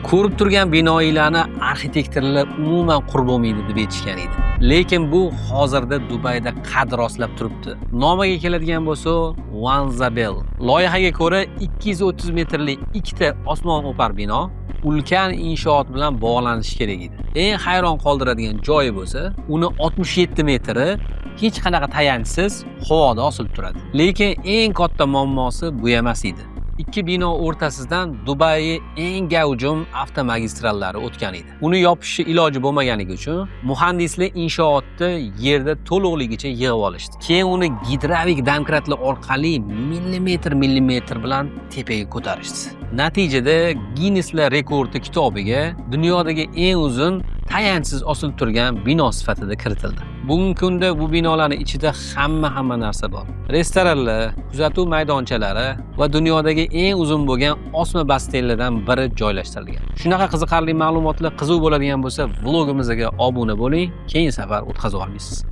Ko'rib turgan binolarni arxitektorlar umuman qurib bo'lmaydi deb aytishgan edi. Lekin bu hozirda Dubayda qad rostlab turibdi. Nomiga keladigan bo'lsa, One Za'abeel. Loyihaga ko'ra 230 metrli ikkita osmon o'par bino ulkan inshoot bilan bog'lanishi kerak edi. Eng hayron qoldiradigan joyi bo'lsa, uni 67 metri hech qanaqa tayanchsiz havoda osilib turadi. Lekin eng katta muammosi bu emas edi. Ikki bino o'rtasidan Dubai eng gavjum avtomagistrallari o'tgan edi. Uni yopishni iloji bo'lmaganligi uchun muhandislar inshootni yerda to'liqligicha yig'ib olishdi. Keyin uni gidravlik domkratlar orqali millimetr millimetr bilan tepaga ko'tarishdi. Natijada Ginneslar rekordi kitobiga dunyodagi eng uzun tayanchsiz osilib turgan bino sifatida kiritildi. Bugungi kunda bu binolarning ichida hamma hamma narsa bor. Restoranlar, kuzatuv maydonchalari va dunyodagi eng uzun bo'lgan osma basseynlardan biri joylashtirilgan. Shunaqa qiziqarli ma'lumotlar qiziq bo'ladigan bo'lsa, vlogimizga obuna bo'ling. Keyin safar o'tkazib olmaysiz.